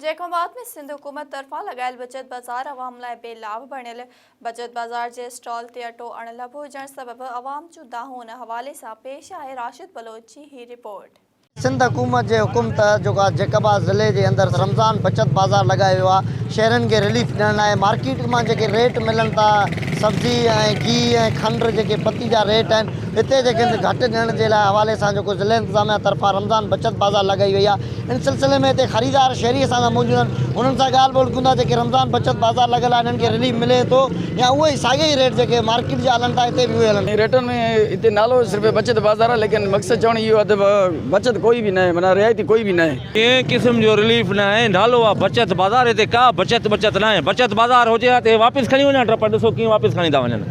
Jacob آباد ۾ سنڌ حڪومت طرفان لڳايل بچت بازار عوام لاء بي لاڀ بڻيل، بچت بازار جي اسٽال تي اٽو اڻلڀ هجڻ سبب عوام جون دانهون ان حوالي سان پيش آهي راشد بلوچ جي هي رپورٽ. سنڌ حڪومت جي حڪم تحت جيڪو آهي جيڪب آباد ضلعي جي اندر رمضان بچت بازار لڳايو ويو آهي شهرين کي رليف ڏيڻ لاء مارڪيٽ مان جيڪي ريٽ ملن ٿا سبزي ۽ گيهه ۽ کنڊ جيڪي پتي جا ريٽ آهن هتي جيڪي گهٽ ڏيڻ جي لاء حوالي سان جيڪو ضلعي انتظاميا طرفان رمضان بچت بازار لڳائي وئي آهي ان سلسلي ۾ هتي خريدار شهري اسان سان موجود آهن انهن سان ڳالهه ٻولهه ڪيون ٿا جيڪي رمضان بچت بازار لڳل آهي انهن کي رليف ملي ٿو يا اهي ئي ساڳي ئي ريٽ جيڪي مارڪيٽ جا هلن ٿا هتي به اهي هلن ٿا. ريٽن ۾ هتي نالو صرف بچت بازار آهي ليڪن مقصد چوڻ اهو آهي ته بچت ڪوئي به ناهي معنيٰ رعايتي ڪوئي به ناهي. ڪنهن قسم جو رليف ناهي نالو آهي بچت بازار هتي ڪا بچت بچت ناهي بچت بازار هجي ها ته هي واپس کڻي وڃن ٽپ ڏسو ڪيئن واپس کڻي ٿا وڃن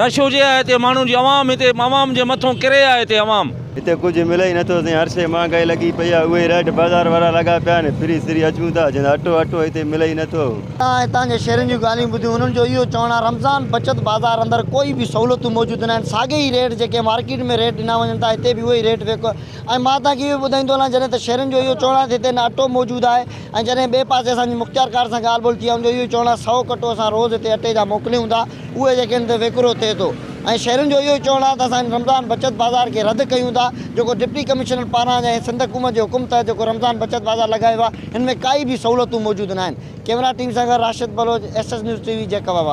رش هجي ها هتي ماڻهن جي عوام هتي عوام جي مٿون ڪري ها هتي عوام. هتي ڪجهه ملي ئي نٿو سائين هر شيء مهانگائي لڳي پئي آهي اهي ريٽ بازار وارا لڳا پيا آهن ڦري سري اچون ٿا جن اٽو اٽو هتي ملي ئي نٿو. اسان هتان جي شهرين جون ڳالهيون ٻڌيون انهن جو اهو چوڻ آهي رمضان بچت بازار اندر ڪوئي به سهولتون موجود ناهن ساڳي ئي ريٽ جيڪي مارڪيٽ ۾ ريٽ ڏنا وڃن ٿا هتي به اهي ئي ريٽ وڪ ۽ مان توهان کي اهو به ٻڌائيندو هلان جڏهن ته شهرين جو اهو چوڻ آهي ته هتي نه اٽو موجود آهي ۽ جڏهن ٻئي پاسي اسان جي مختيارڪار سان ڳالهه ٻولهه ٿي آهي ان جو اهو ئي چوڻ آهي سئو ڪٽو اسان روز هتي اٽي جا موڪليون ٿا اهي جيڪي آهن ته وڪرو ٿئي ٿو ۽ شهرين جو اهو ئي چوڻ آهي ته اسان هن رمضان بچت بازار کي رد ڪيون ٿا جيڪو ڊپٽي ڪمشنر پاران ۽ سنڌ حڪومت جي حڪم تحت جيڪو رمضان بچت بازار لڳايو ويو آهي هن ۾ ڪائي به سهولتون موجود ناهن ڪيمرا ٽيم سان گڏ Rashid Baloch S S news T V Jacobabad.